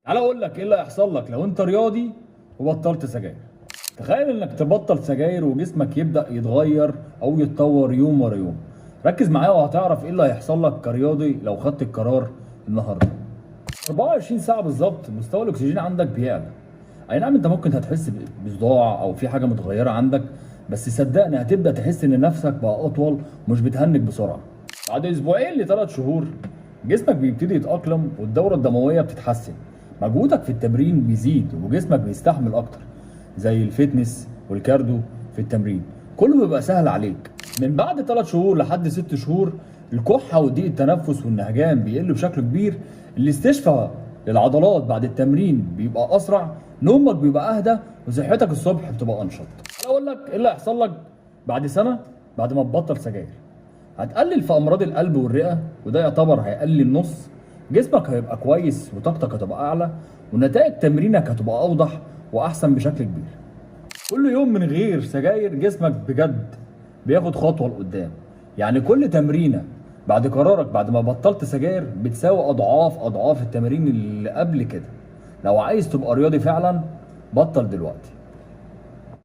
تعال اقول لك ايه اللي هيحصل لك لو انت رياضي وبطلت سجاير. تخيل انك تبطل سجاير وجسمك يبدأ يتغير او يتطور يوم ورا يوم. ركز معايا وهتعرف ايه اللي هيحصل لك كرياضي لو خدت القرار النهارده. 24 ساعة بالظبط مستوى الاكسجين عندك بيعلى. اي نعم انت ممكن هتحس بصداع او في حاجة متغيرة عندك، بس صدقني هتبدأ تحس ان نفسك بقى اطول ومش بتهنج بسرعة. بعد اسبوعين لثلاث شهور جسمك بيبتدي يتأقلم والدورة الدموية بتتحسن، مجهودك في التمرين بيزيد وجسمك بيستحمل اكتر، زي ال fitness وال cardio في التمرين كله بيبقى سهل عليك. من بعد 3 شهور لحد 6 شهور الكحة وضيق التنفس والنهجان بيقلوا بشكل كبير، الاستشفاء للعضلات بعد التمرين بيبقى اسرع، نومك بيبقى اهدى، وصحتك الصبح بتبقى انشط. انا اقول لك ايه اللي هيحصل لك بعد سنة بعد ما تبطل سجاير. هتقلل في امراض القلب والرئة، وده يعتبر هيقلل نص جسمك، هيبقى كويس وطاقتك هتبقى اعلى ونتائج تمرينك هتبقى اوضح واحسن بشكل كبير. كل يوم من غير سجاير جسمك بجد بياخد خطوة لقدام. يعني كل تمرينة بعد قرارك بعد ما بطلت سجاير بتساوي اضعاف اضعاف التمارين اللي قبل كده. لو عايز تبقى رياضي فعلا بطل دلوقتي.